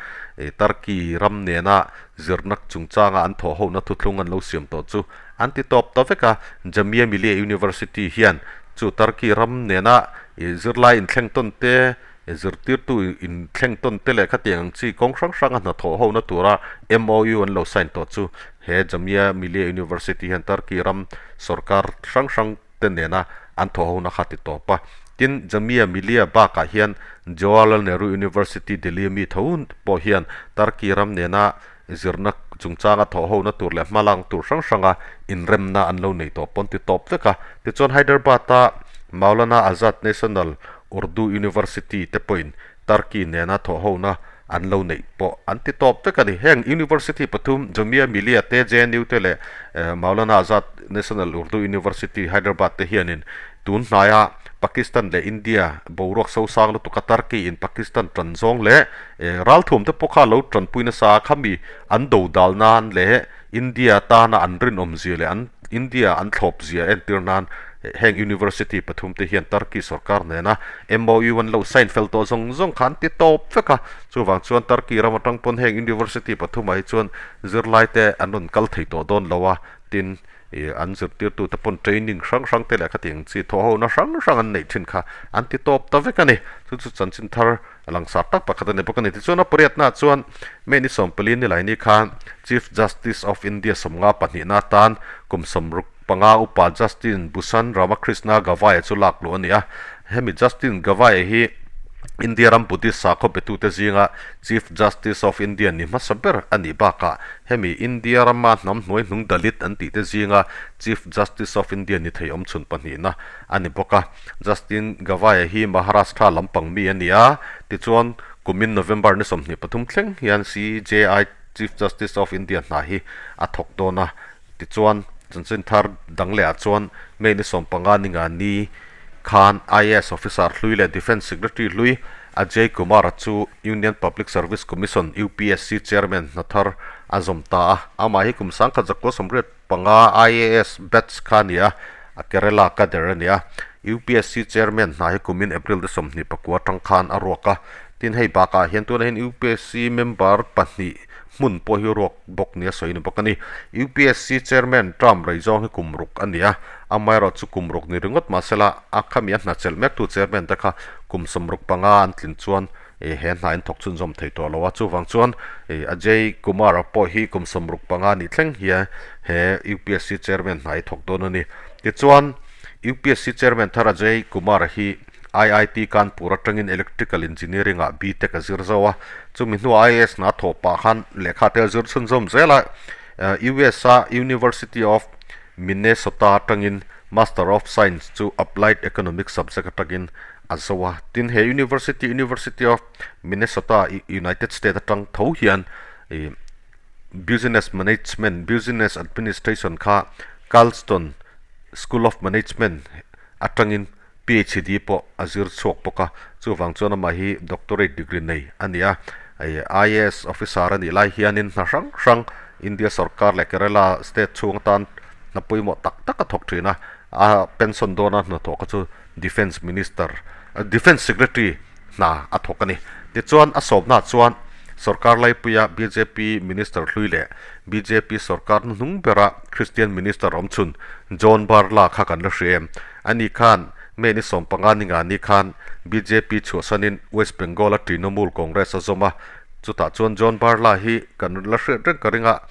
Turkey ram nena zirna chungchanga an thawhhona thuthlung an lo siam tawh chu an ti tawp ta vek a. Jamia Millia University hian chu Turkey ram nena zirlai inthleng tawn te, zirtirtu inthleng tawn te leh khatiang ang chi kawng hrang hranga hnathawh hona tura MOU an lo sign tawh chu he Jamia Millia University hian Turkey ram sorkar hrang hrang te nena an thawh hona kha ti tawp a. Tin, Jamia Millia bakah hian Jawaharlal Nehru University Delhi mi tho pawh hian Turkey ram nena zirna chungchanga thawh hona tur leh hmalak tur hrang hranga inremna an lo nei tawh pawn ti tawp vek a. Tichuan Hyderabad-a Maulana Azad National Urdu University te pawhin Turkey nena thawh hona an lo neih pawh an ti tawp vek a ni. Heng University pathum Jamia Millia te, JNU te leh Maulana Azad National Urdu University Hyderabad te hianin tun hnaia Pakistan leh India boruak sosang lutuka Turkey in Pakistan tan zawng leh ralthuam te pawh kha lo tanpui nasa a, khami an do dal nan leh India tana an rinawm zia leh an India an thlawp zia entir nan heng University pathum te hian Turkey sorkar nena MOU an lo sign fel tawh zawng zawng kha an ti tawp vek a, chuvang chuan Turkey ram atang pawn heng University pathumah hi chuan zirlai te an rawn kal thei tawh dawn lo a, tin ih an zirtirtu te pawn training hrang hrang te leh khatiang chi thawh ho na hrang hrang an neih thin kha an ti tawp ta vek a ni, chu chu chanchin thar a langsar tak pakhat a ni bawk a ni. Tichuan a pariatna chuan May ni 14 ni laini khan Chief Justice of India sawmnga pahnihna atan kum 65 upa Justin Bhushan Ramakrishna Gavai chu lak luh a ni a. Hemi Justin Gavai hi India ram Buddhist sakhaw betute zinga Chief Justice of India ni hmasa ber a nih bakah hemi India rama hnam hnuai hnung Dalit an tihte zinga Chief Justice of India ni thei awmchhun pahnihna a ni bawk a. Justin Gavai hi Maharashtra lampang mi a ni a, tichuan kumin November ni 23 thleng hian CJI Chief Justice of India hna hi a thawk dawn a, tichuan chanchin thar dang leh ah chuan May ni 15 ni nga ni khan IAS officer hlui leh Defence Secretary hlui Ajay Kumar-a chu Union Public Service Commission, UPSC, Chairman hna thar a zawm ta a, amah hi kum 1985 IAS batch kha a ni a, a Kerala cadre a ni a. UPSC Chairman hna hi kumin April te 29 atang khan a ruak a. Tin hei bakah hian tunah hian UPSC member pahnih hmun pawh hi ruak bawk nia sawi a ni bawk a ni. UPSC Chairman term rei zawng hi kum ruk a ni a, amaherawh chu kum ruk ni ringawt mahsela a khami a hna chelh mektu Chairman te kha kum 65 an tlin chuan he hna in thawk chhunzawm thei tawh lo a, chuvang chuan Ajay Kumar-a pawh hi kum 65 nih thleng hian he UPSC Chairman hna hi thawk dawn a ni. Tichuan, UPSC Chairman thar Ajay Kumar-a hi IIT Kanpur atangin Electrical Engineering ah B.Tech a zir zo a, chumi hnuah IAS hna thawh pah khan lehkha te a zir chhunzawm zel a, US-a University of Minnesota atangin Master of Science chu Applied Economics subject atangin a zo a. Tin, he University, University of Minnesota, United States atang tho hian ih Business Management, Business Administration kha Carlston School of Management atangin. PhD pawh a zir chhuak bawk a, chuvang chuan amah hi doctorate degree nei a ni a. IAS officer a nih lai hianin hna hrang hrang India sorkar leh Kerala state chhung atan hna pawimawh tak tak a thawk thin a, a pension dawna hnathawh kha chu Defence Minister, Defence Secretary hna a thawk a ni. Tichuan a sawmna chuan sorkar laipuia bjp Minister hlui leh bjp sorkar hnuhnung bera Christian Minister awmchhun John Barla kha kan la hria em? Ani khan May ni 15 ni nga ni khan bjp chhuahsanin West Bengal-a Trinamool Congress a zawm a, chutah chuan John Barla hi kan la hriat reng ka ring a,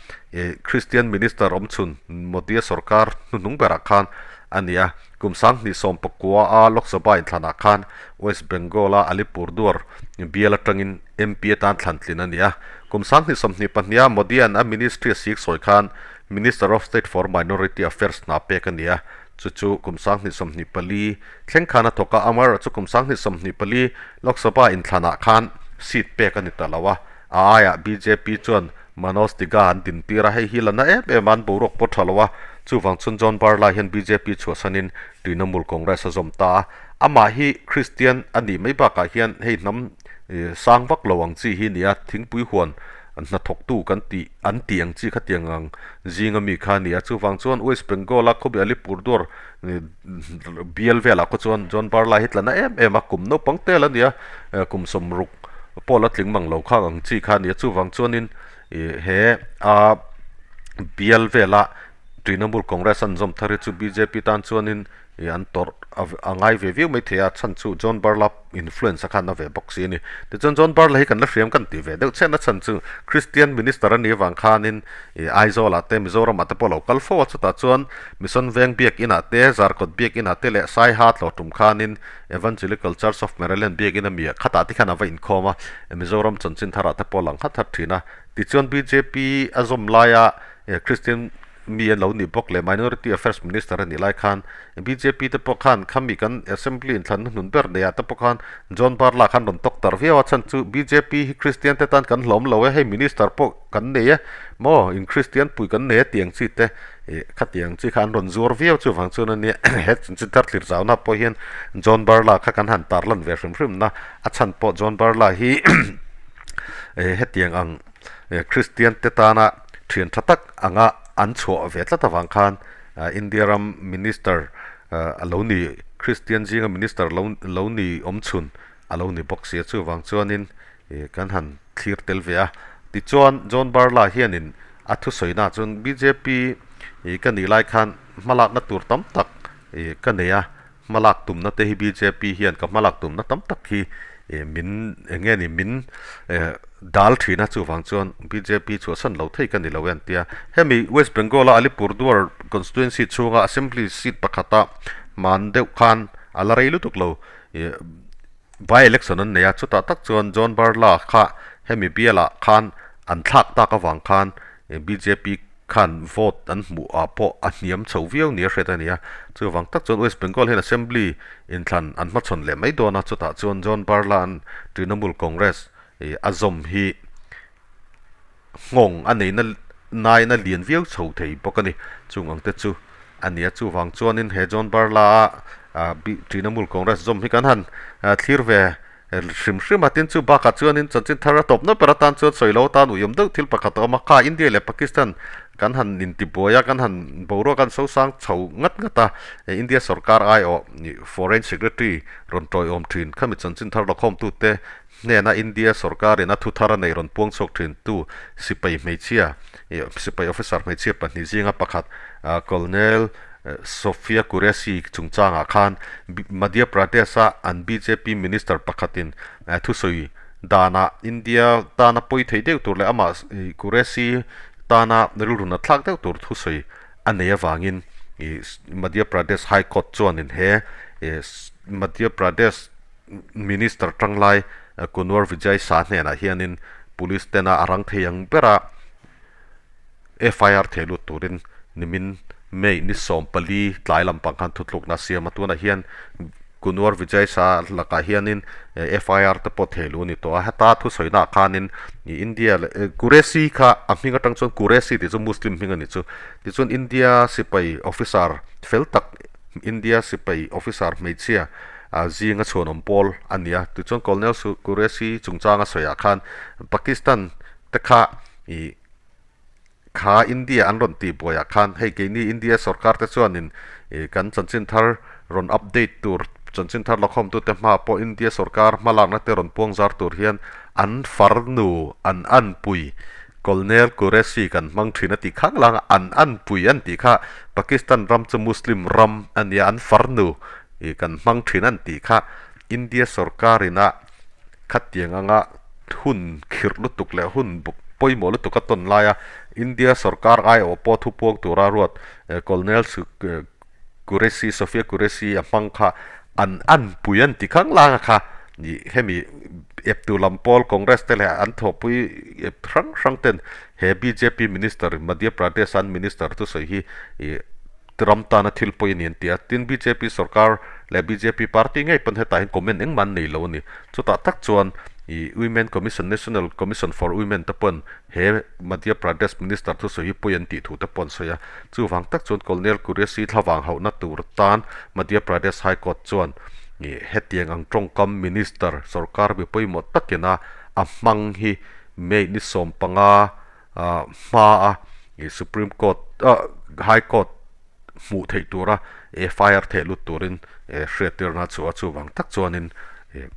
Christian Minister awmchhun Modi-a sorkar hnuhnung berah khan a ni a. Kum 2019 a Lok Sabha inthlanah khan West Bengal-a Alipurduar bial atangin MP atan thlan tlin a ni a. Kum 2024 a Modi-a'n a ministry a sik sawi khan Minister of State for Minority Affairs hna pek a ni a. Chu chu kum 2024 thleng khan a thawk a, amaherawhchu kum 2024 Lok Sabha inthlanah khan seat pek a ni ta lo a. A aiah bjp chuan Manoj Tiga an dintir a, hei hi la na em em a, an boruak pawh tha lo a, chuvang chuan John Barla hian bjp chhuahsanin Trinamool Congress a zawm ta a, amah hi Christian a nih mai bakah hian hei hnam sang vak lo ang chi hi a ni a, thingpui huan hnathawktu kan tih an tih ang chi khatiang ang zinga mi kha a ni a, chuvang chuan West Bengal a khawbi Alipurduar bial velah khaw chuan John Barla hi tla na em em a, kum naupang tel a ni a, kum 60 pawh la tling mang lo khang ang chi kha a ni a, chuvang chuanin ih he a bial vela Trinamool Congress an zawm thar hi chu bjp tan chuanin ih an tawrh a ngai ve viau mai thei a, chhan chu John Barla influence a khan a ve bawk si a ni. Tichuan John Barla hi kan la hriam kan tih ve deuh chiah na chhan chu Christian minister a nih avang khanin ih Aizawl ah te Mizoram ah te pawh a lo kal fo a, chutah chuan Mission Veng biakin ah te Zarkawt biakin ah te leh Saiha tlawh tum khanin Evangelical Church of Maryland biakin a mi ah khatah te khan a va inkhawm a, Mizoram chanchin tharah te pawh a lang nghat nghat thin a. Tichuan bjp a zawm laia Christian mi an lo nih bawk leh Minority Affairs Minister a nih lai khan bjp te pawh khan khami kan Assembly inthlanna hnun ber neih ah te pawh khan John Barla khan rawn tawk tar viau a, chhan chu bjp hi Christian te tan kan hlawm lo e, hei Minister pawh kan nei e maw in Christian pui kan nei e tih ang chi te ih khatiang chi kha an rawn zuar viau chuvang chuan a nia he chanchin thar thlir zauna pawh hian John Barla kha kan han tar lan ve hrim hrim na a chhan pawh John Barla hi hetiang ang Christian te tana thian tha tak anga an chhuah ve tlat avang khan India ram minister a lo ni Christian zinga minister lo lo ni awm chhun a lo ni bawk si a chuvang chuanin ih kan han thlir tel ve a. Tichuan John Barla hianin a thusawihnah chuan bjp ih ka nih lai khan hmalakna tur tam tak ih ka nei a, hmalak tumna te hi bjp hian ka hmalak tumna tam tak hi ih min eng nge ni min eh dal thin a chuvang chuan bjp chhuahsan lo thei ka ni lo e an ti a. Hemi West Bengal a Alipurduar constituency chhunga assembly seat pakhata hman deuh khan a la rei lutuk lo ih By election an nei a, chutah tak chuan John Barla kha hemi bialah khan an thlak tak avang khan bjp khan vote an hmuh ah pawh a hniam chho viau nia hriat a ni a. Chuvang tak chuan West Bengal hian Assembly inthlan an hmachhawn leh mai dawn a, chutah chuan John Barla an Trinamool Congress a zawm hi nghawng a neihna nain a lian viau chho thei bawk a ni. Chung ang te chu a ni a, chuvang chuanin he John Barla a Trinamool Congress zawm hi kan han thlir ve hrim hrim a, tin chu bakah chuanin chanchin thar a tawpna ber atan chuan sawi lo atan uiawm deuh thil pakhat a awm a, kha India leh Pakistan kan han intibuai a, kan han boruak an sosang chho ngat ngat a, India sorkar aiawh Foreign Secretary rawn tawiawm thin khami chanchin thar lakhawmtute Hnena India sorkarin a thuthar a neih rawn puang chhuak thintu sipai hmeichhia, sipai officer hmeichhia pahnih zinga pakhat Colonel Sophia Qureshi chungchangah khan Madhya Pradesh-a an bjp minister pakhatin thusawi danah India tana pawi thei deuh tur leh amah Qureshi tana rilru nat thlak deuh tur thusawi a nei avangin Madhya Pradesh High Court chuanin he Madhya Pradesh Minister tanglai Kunwar Vijay Shah hnenah hianin Police tena a rang thei ang bera FIR thei lut turin nimin May ni 14 tlai lampang khan thutlukna a siam a, tunah hian Kunwar Vijay Shah lakah hianin FIR te pawh thei lu a ni tawh a, heta thusawiinaah khanin India leh Qureshi kha a hming atang chuan Qureshi tih chu Muslim hming a ni chu, tichuan India sipai officer fel tak. India sipai officer hmeichhia zinga chhuanawm pawl a ni a. Tichuan Colonel Qureshi chungchanga sawiah khan Pakistan te kha ih Kha India an rawn tih buaiah khan hei keini India sorkar te chuanin ih kan chanchin thar rawn update tur chanchin thar lakhawmtute hma pawh India sorkar hmalakna te rawn puang zar tur hian an farnu an anpui Colonel Qureshi kan hmang thin a tih khang lang a, an anpui an tih kha Pakistan ram chu Muslim ram a nia an farnu ih kan hmang thin an tih kha India sorkarina Khatiang anga hun khirh lutuk leh hun pawimawh lutuk a tawn laia India sorkar aiawh pawh thupuang tura ruat Colonel Qureshi, Sophia Qureshi a hmang kha an anpui an ti khang lang a kha nih hemi eptu lam pawl Congress te leh an thawhpui ep hrang hrang ten he bjp Minister Madhya Pradesh an Minister thusawi hi ih Ram tana thil pawi a ni an ti a, tin bjp sorkar leh bjp party ngei pawn hetah hian comment engmah an nei lo a ni. Chutah tak chuan ih Women Commission, National Commission for Women te pawn he Madhya Pradesh Minister thusawi hi pawi an tih thu te pawh an sawi a. Chuvang tak chuan Colonel Qureshi thlavang hauhna tur tan Madhya Pradesh High Court chuan ih hetiang ang tawngkam Minister sorkar mi pawimawh takina a hmang hi May ni 15 hma a ih Supreme Court ah High Court hmuh theih tura FIR theh lut turin hriattirna chu a chuvang tak chuanin ih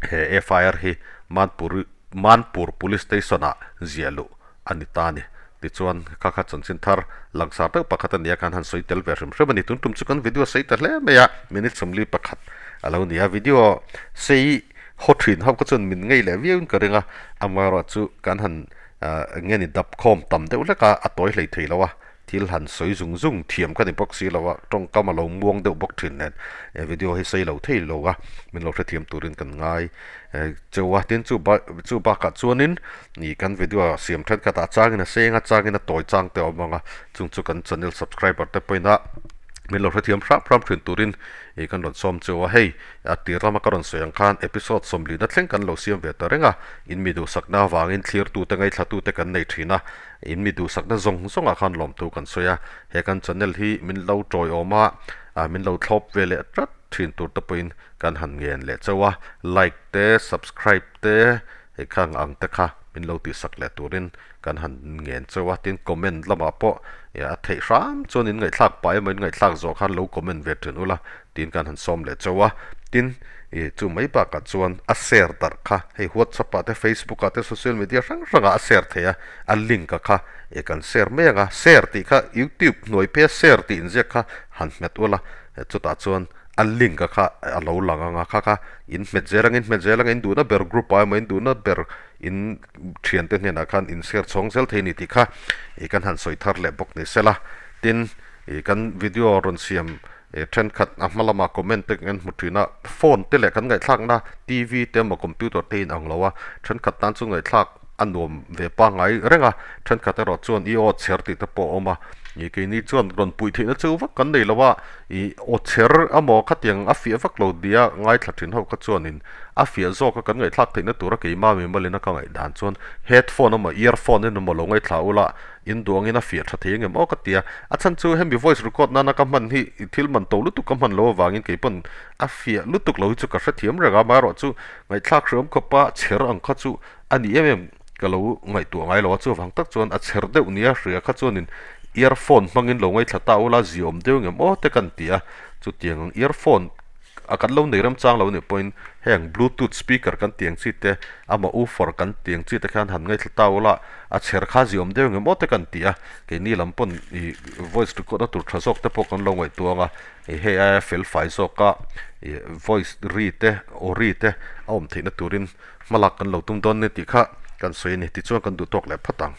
he FIR hi Manpur Manpur Police Station ah ziah luh a ni ta a ni. Tichuan kha kha chanchin thar langsar deuh pakhat a nia khan han sawi tel ve hrim hrim a ni. Tun tum chu kan video sei ta hle mai a, minute 41 a lo ni a, video sei haw thin ho kha chuan min ngei leh viauin ka ring a, amaherawhchu kan han Eng nge ni dap khawm tam deuh hlek a, a tawi hlei thei lo a, thil han sawi zung zung thiam ka ni bawk si lo a, tawngkam a lo muang deuh bawk thin nen he video hi sawi lo thei lo a, min lo hrethiam turin kan ngai cheu a, tin chu chu bakah chuanin ih kan video siam thenkhatah changin a seng a, changin a tawi chang te a awm ang a, chung chu kan channel subscriber te pawhin a min lo hrethiam hram hram thin turin ih kan rawn sawm cheu a, hei A tir lama ka rawn sawi ang khan episode sawmlina thleng kan lo siam ve ta reng a, in mi duhsakna avangin thlirtute ngaihthlatute kan nei thin a, in mi duhsakna zawng zawngah khan lawmthu kan sawi a, he kan channel hi min lo tawiawm a, min lo thlawp ve leh tlat thin tur te pawhin kan han ngen leh chauh a, like te, subscribe te, hei khang ang te kha min lo tihsak leh turin kan han ngen chauh a, tin comment lamah pawh a theih hram chuan in ngaihthlak pah emaw in ngaihthlak zawh khan lo comment ve thin ula, Tin kan han sawm leh chauh a, tin ih chu mai bakah chuan a share darh kha hei WhatsApp ah te Facebook ah te social media hrang hrangah a share thei a, a link a kha ih kan share mai ang a, share tih kha YouTube hnuai phei a share tih inziak kha han hmet ual a, chutah chuan a link a kha a lo lang ang a, kha kha in hmet zel ang in hmet zel ang in duhna ber group ah emaw in duhna ber in thiante hnenah khan in share chhawng zel thei a ni tih kha ih kan han sawi thar leh bawk ni sela, tin ih kan video rawn siam He thenkhat a hma lama comment te kan hmu thin a, phone te leh kan ngaihthlakna TV te emaw computer te in ang lo a, thenkhat tan chu ngaihthlak a nuam ve pangngai reng a, thenkhat erawh chuan i aw chher tih te pawh a awm a, ih keini chuan rawn puih theihna chu vak kan nei lo a, ih aw chher emaw khatiang a fiah vak lo nia ngaithla thin ho kha chuanin a fiah zawk a kan ngaihthlak theihna tura keimah mimalin a ka ngaihdan chuan headphone emaw earphone emaw lo ngaithla ula In duangin a fiah tha thei angem aw ka ti a, a chhan chu hemi voice record nana ka hman hi thil man to lutuk ka hman lo avangin kei pawn a fiah lutuk lo hi chu ka hrethiam reng a, amaherawh chu ngaihthlak hreawm khawpa chher ang kha chu a ni em em ka lo ngaihtuah ngai lo a, chuvang tak chuan a chher deuh nia hria kha chuanin earphone hmangin lo ngaithla ta ula ziawm deuh angem aw te kan ti a, chutiang ang earphone A kan lo nei remchang lo nih pawhin heng bluetooth speaker kan tih ang chi te, amah woofer kan tih ang chi te khian han ngaithla ta ula, a chher kha ziawm deuh engemaw te kan ti a, keini lam pawn ih voice record na tur tha zawk te pawh kan lo ngaihtuah ang a, ih hei aia fel fai zawk a ih voice ri te aw ri te a awm theihna turin hmalak kan lo tum dawn nia tih kha kan sawi a ni, tichuan kan duh tawk leh phawt ang.